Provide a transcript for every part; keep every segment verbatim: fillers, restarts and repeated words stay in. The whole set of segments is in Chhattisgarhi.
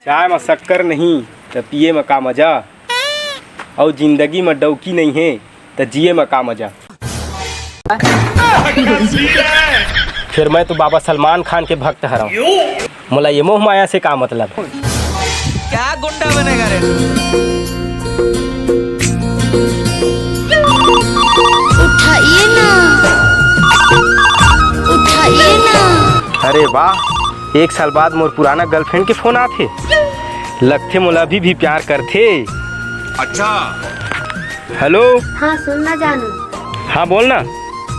चाय म शक्कर नहीं, त पिए म का मजा? अउ जिंदगी म डौकी नइ हे, त जिए म का मजा? फेर मैं तो बाबा सलमान खान के भक्त हरव, मोला ये मोह माया से का मतलब? क्या गुंडा बनेगा रे तू? उठाइए ना, उठाइए ना। अरे वाह, एक साल बाद मोर पुराना गर्लफ्रेंड के फोन आथे। लगथे मोला अभी भी प्यार करथे। अच्छा। हेलो। हाँ, सुन ना जानू। हाँ, बोल ना।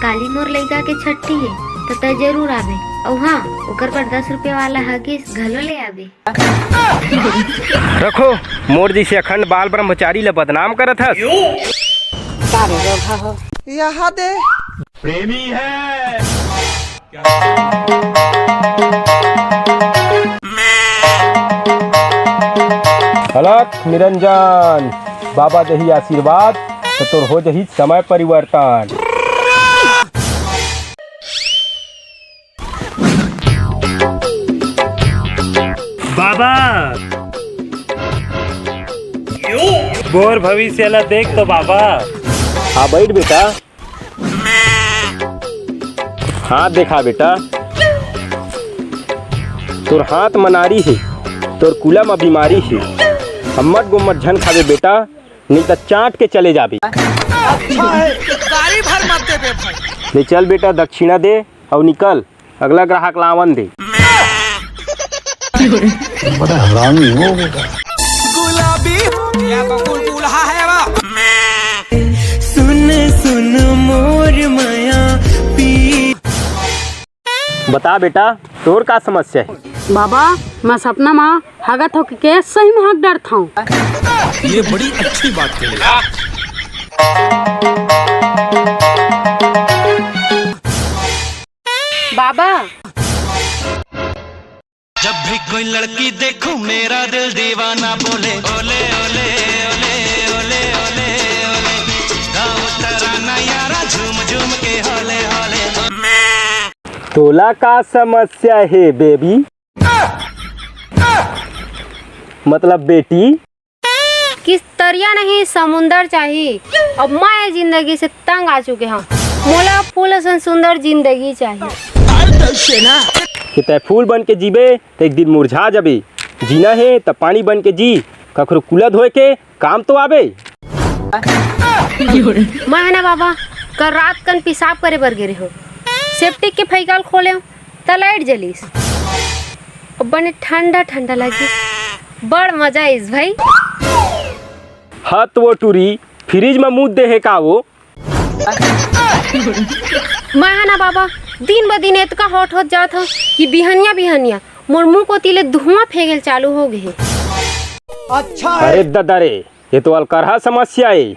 काली मोर लइका के छट्ठी हे, त तय जरूर आबे। अउ हाँ, ओकर बर दस रुपया वाला हगीस घलो ले आबे। रखो, मोर जइसे अखंड बाल ब्रह्मचारी ल बदनाम करत हस। का रे रोगहा हो? यहाँ दे। प्रेमी है। अलख निरंजन, बाबा देही आशीर्वाद, त तोर हो जही समय परिवर्तन। बाबा, मोर भविष्य ला देख तो बाबा। हाँ, बैठ बेटा। हाथ देखा बेटा, तोर हाथ म नारी हे, तोर कुला म बीमारी हे। अम्मट गुम्मट झन खाबे बेटा, नहीं त चाट के चले जाबे। अच्छा है, गाड़ी भर मत देबे भाई। ले चल बेटा, दक्षिणा दे अउ निकल, अगला ग्राहक ला आवन दे। बड़ा हरामी हो बेटा। गुलाबी हो गया तो गुलगुला है वो। सुन सुन मोर मया पी। बता बेटा, तोर का समस्या हे? बाबा, मैं सपना मा हगत होके के सही में हग डरथंव। ये बड़ी अच्छी बात कही। बाबा। जब भी कोई लड़की देखूं, मेरा दिल दीवाना बोले, ओले, ओले, ओले, ओले, ओले, ओले। गाओ तराना यारा, झूम, झूम के, होले, होले। तोला का समस्या हे, बेबी? मतलब, बेटी? किस तरिया नहीं समुंदर चाही। अब मैं ये जिंदगी से तंग आ चुके हंव। मोला फूल असन सुंदर जिंदगी चाही। कि तैं फूल बन के जीबे, त एक दिन मुरझा जाबे। जीना हे, त पानी बन के जी। कखरो कुला धोए के काम तो आबे। मैं ह ना बाबा, कल रात कन पेशाब करे बर गे रेहेंव। सेप्टिक के फइकाल खोलेंव, त लाइट जलिस। अब बने ठंडा ठंडा लगिस, बड़ मजा आइस भाई। हत वो टूरी, फ्रिज म मूत दे हे का वो? मैं ह ना बाबा, दिन ब दिन एतका हॉट होत जात हंव कि बिहनिया बिहनिया मोर मुंह कोती ले धुआं फेंकेल चालू हो गे हे। अच्छा है। अरे ददा रे, ये तो अलकरहा समस्या ए।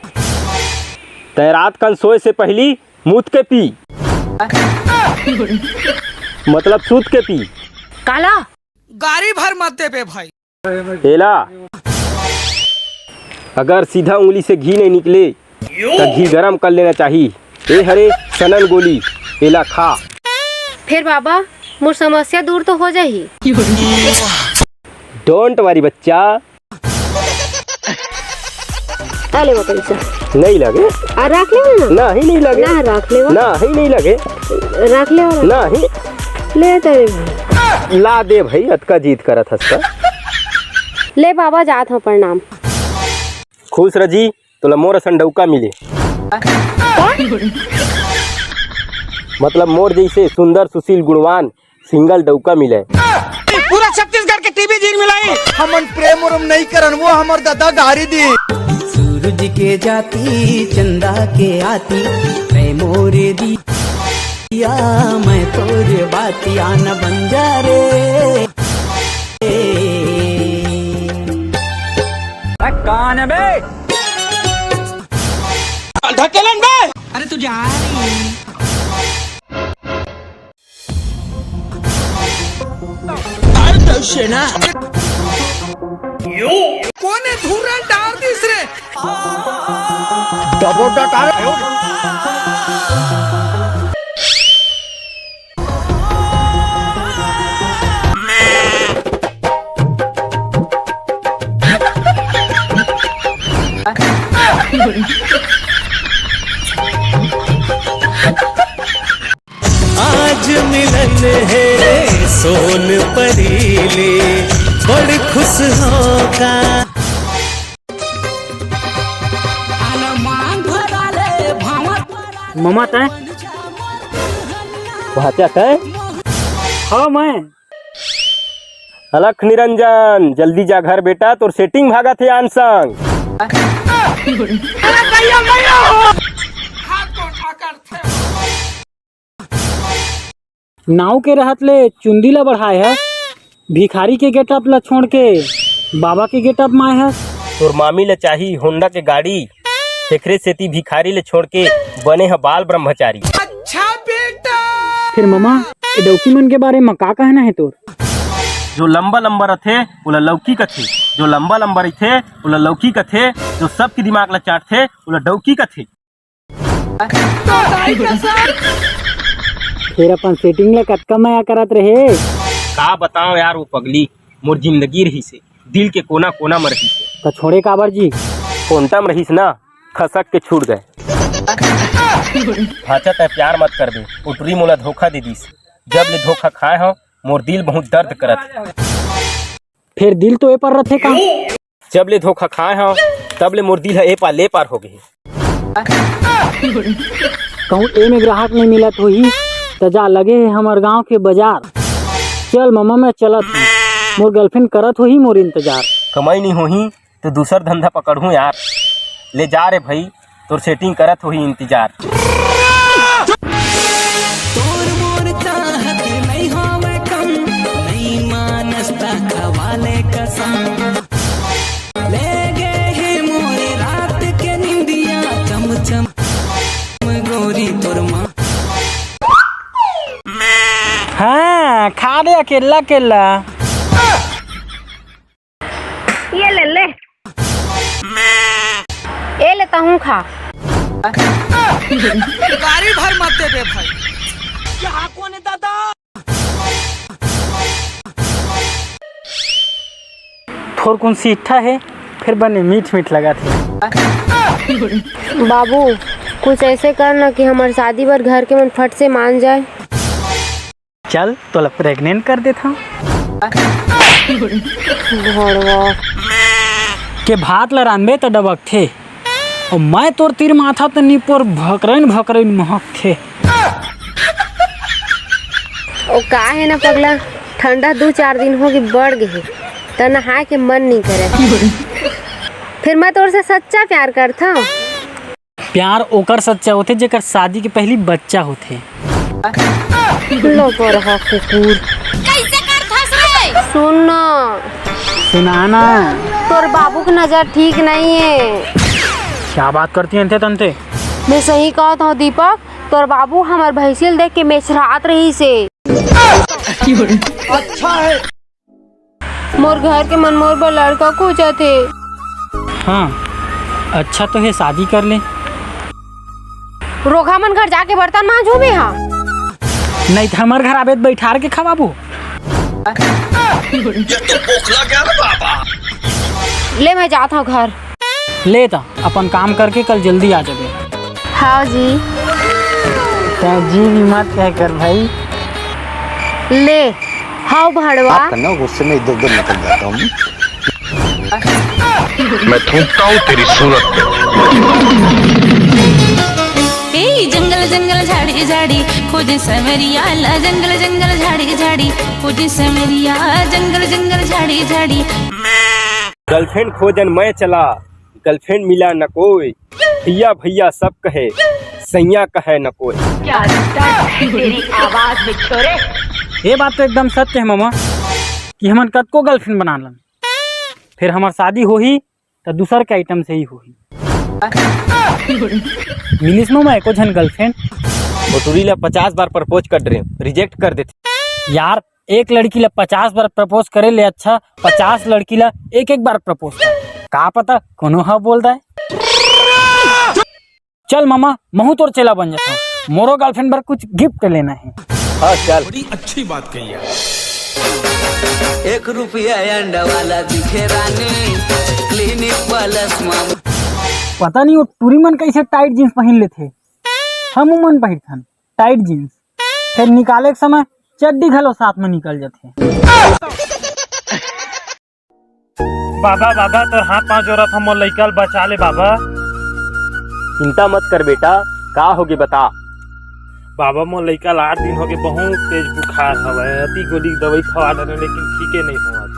तैं रात कन सोए से पहिली मूत के पी। मतलब सूत के पी। काला? गारी भर मत देबे भाई। एला, अगर सीधा उंगली से घी नहीं निकले, त घी गरम कर लेना चाही। ए हरे सनन गोली, एला खा। फेर बाबा, मोर समस्या दूर तो हो जाही। Don't worry बच्चा। आ ले वो पइसा। नहीं लगे। आ, राख ले ना। नहीं, नहीं लगे। ना, राख ले वो। नहीं, नहीं लगे। राख ले वो। नहीं। ले तेरे भाई। ला दे भाई, अतका जिद करत हस त। ले बाबा, जात हंव, प्रणाम। खुश रह जी, तोला मोर असन डउका मिले। मतलब मोर जइसे सुंदर, सुशील, गुणवान, सिंगल डउका मिले। पूरा छत्तीसगढ़ के टीवी झिलमिलाई। हमन प्रेम उरेम नहीं करन, वो हमर ददा गारी दी। सूरज के जाती, चंदा के आती, मैं मोरे दिया, मैं तोरे बातिया न बन जा रे। कान बे। ढकेलन बे। अरे तू जा रही। कोने धुर्रा डाल आज मिलन हे सोन परी ले, बड़ खुश हों का। ममा तैं? भाचा तैं? हाँ, मैं। अलख निरंजन, जल्दी जा घर बेटा, तोर setting भागत हे आन संग। नाव के रहत ले चुंदी ला बढ़ाए हे, भिखारी के getup ला छोड़ के बाबा के getup म आए हे। तोर मामी ला चाही Honda के गाड़ी, तेखरे सेती भिखारी ला छोड़ के बने ह बाल ब्रह्मचारी। अच्छा बेटा। फिर ममा, ए डौकी मन के बारे म का कहना हे तोर? जो लंबा लंबा रथे, ओला लौकी कथे। जो लंबा लंबा रहिथे, ओला लौकी कथे। जो सबके दिमाग ला चाटथे, ओला डौकी कथे। फेर अपन setting ला कतका मया करत रहे। का बताओं यार, वो पगली मोर जिंदगी रहिस हे, दिल के कोना कोना म रहिस हे। त छोड़े काबर जी? कोंटा म रहिस ना, खसक के छूट गए। भाचा तैं प्यार मत करबे, ओ टुरी मोला धोखा दे दिस। जब ले धोखा खाए हंव, मोर दिल बहुत दर्द करत हे। फेर दिल तो ए पार रथे का? जब ले धोखा खाए हंव, तब ले मोर दिल ह ए पार ले पार हो गे हे। कहूँ ए में ग्राहक नइ मिलत होही, त जा लगे हे हमर गांव के बजार। चल ममा, मैं चलत हंव, मोर girlfriend करत होही मोर इंतजार। कमाई नइ होही, त दूसर धंधा पकड़हूँ यार। ले जा रे भई, तोर setting करत होही इंतजार। तोर मोर चाहत नइ होवय कम, नइ मानस त खवा ले कसम। ले गे हे मोर रात के निंदिया, चम चम गोरी तोर माँ। हाँ, खा दे अकेला अकेला। ये ले, ले। ए ले, तहूँ खा। गाड़ी भर मत दे बे भाई। थोरकुन सीठा हे, फेर बने मीठ मीठ लगत हे। बाबू, कुछ ऐसे कर ना कि हमर शादी बर घर के मन फट से मान जाए। चल, तोला pregnant कर देथंव। भड़वा। के भात ल रांधबे त डबकथे, अउ मैं तोर तीर माथा त निपोर भकरइन भकरइन महकथे। ओ का हे ना पगला, ठंडा दू चार दिन होगे बढ़ गे हे, त नहाए के मन नइ करे। फेर मैं तोर से सच्चा प्यार करथंव। प्यार ओकर सच्चा होथे, जेकर शादी के पहिली बच्चा होथे। लो बरहा कुकुर। कैसे करथस रे? सुन ना। सुना ना। तोर बाबू के नजर ठीक नइ हे। क्या बात करती अंते तंते? मैं सही कहत हंव दीपक, तोर बाबू हमर भैंसिल देख के मेछरात रहिस हे। अच्छा हे। मोर घर के मन मोर बर लड़का खोजत हे। हाँ, अच्छा तो हे, शादी कर ले। रोगहा मन घर जाके बर्तन मांजहूं मैं हा। नहीं त हमर घर आबे त बइठार के खवाबू। ये तो बोखला गया रे बाबा। ले मैं जात हंव घर। ले त अपन काम करके कल जल्दी आ जाबे। हाँ जी। तैं जी भी मत कह कर भाई। ले, हाव भड़वा। आप ना गुस्से में इधर उधर निकल जाता हूँ। मैं थूकता हूँ तेरी सूरत पे। ए जंगल जंगल झाड़ी झाड़ी खोजे सवरिया ला, जंगल जंगल झाड़ी झाड़ी खोजे सवरिया, जंगल जंगल झाड़ी झाड़ी। Girlfriend खोजन मैं चला, girlfriend मिला न कोई। भैया भैया सब कहे, सैया कहे न कोई। क्या दर्द है तेरी आवाज में छोरे। ये बात तो एकदम सत्य हे ममा कि हमन कतको girlfriend बना लन, फेर हमर शादी होही त दूसर के item से ही होही। मिलिस ममा एको झन girlfriend। ओ टुरी ला पचास बार propose कर डरेंव, reject कर देथे। यार, एक लड़की ला पचास बार propose करे ले अच्छा पचास लड़की ला एक एक बार propose कर। का पता कोनो ह बोल दय। चल मामा, महूं तोर चेला बन जाता हूँ, मोरो गर्लफ्रेंड बर कुछ गिफ्ट लेना है। हाँ चल। बड़ी अच्छी बात कही यार। एक रुपया अंडा वाला दिखे रानी, क्लिनिक प्लस मामा। पता नहीं वो टूरी मन कैसे टाइट जींस पहन लेथे, हम मन पहिरथन टाइट जींस, फिर निकाले के समय चड्डी घलो साथ में निकल जाथे। बाबा बाबा, तोर हाथ पांव जोरत हंव, मोर लइका ल बचा ले बाबा। चिंता मत कर बेटा, का होगे बता। बाबा, मोर लइका ल आठ दिन होगे, बहुत तेज बुखार हवय, अति गोली दवाई खवा डरे, लेकिन ठीके नइ होवत।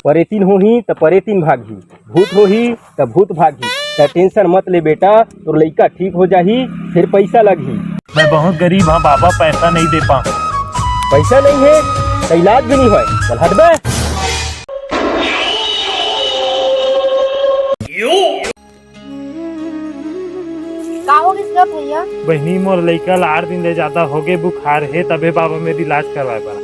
परेतिन होही त परेतिन भागही, भूत होही त भूत भागही। त टेंशन मत ले बेटा, तोर लइका ठीक हो जाही, फिर पइसा लगही। मैं बहुत गरीब हंव बाबा, पैसा नइ दे पाहूं। पइसा नइ हे त इलाज भी नइ होय, चल हट बे। का हो गिस गा भैया? बहिनी, मोर लइका ल आठ दिन ले जादा होगे बुखार हे, तभे बाबा मेर इलाज करवाए बर।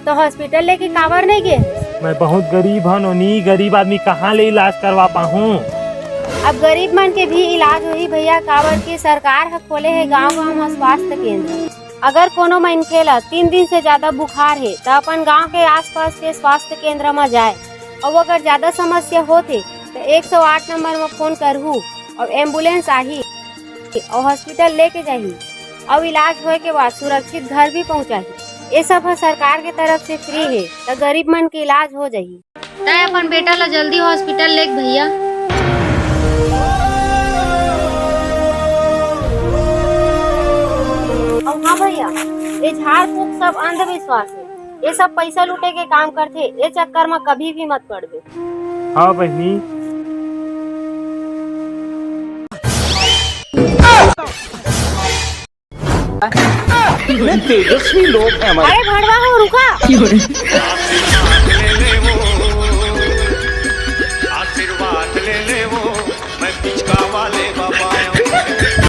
त हॉस्पिटल लेके काबर नइ गे? मैं बहुत गरीब हंव नोनी, गरीब आदमी कहां ले इलाज करवा पाहूं? अब गरीब मन के भी इलाज होही भैया, काबर के सरकार ह खोले हे गांव-गांव म स्वास्थ्य केंद्र। अगर कोनो मनखे ल तीन दिन से जादा बुखार हे, त अपन गांव के आसपास के स्वास्थ्य केंद्र म जाए, अउ अगर जादा समस्या होथे, त एक सौ आठ नंबर म फोन करहू, अउ एम्बुलेंस आही, अउ हॉस्पिटल लेके जाही, अउ इलाज होए के बाद सुरक्षित घर भी पहुंचाही। ए सब ह सरकार के तरफ से फ्री हे, त गरीब मन के इलाज हो जाही। तैं अपन बेटा ला जल्दी हॉस्पिटल लेग भैया। अउ हाँ भैया, ये झाड़ फूक सब अंधविश्वास हे। ये सब पैसा लूटे के काम करथे, ये चक्कर में कभी भी मत पड़बे। हाँ बहिनी। इतने तेजस्वी लोग हैं हमारे। अरे भड़वा हो, रुका।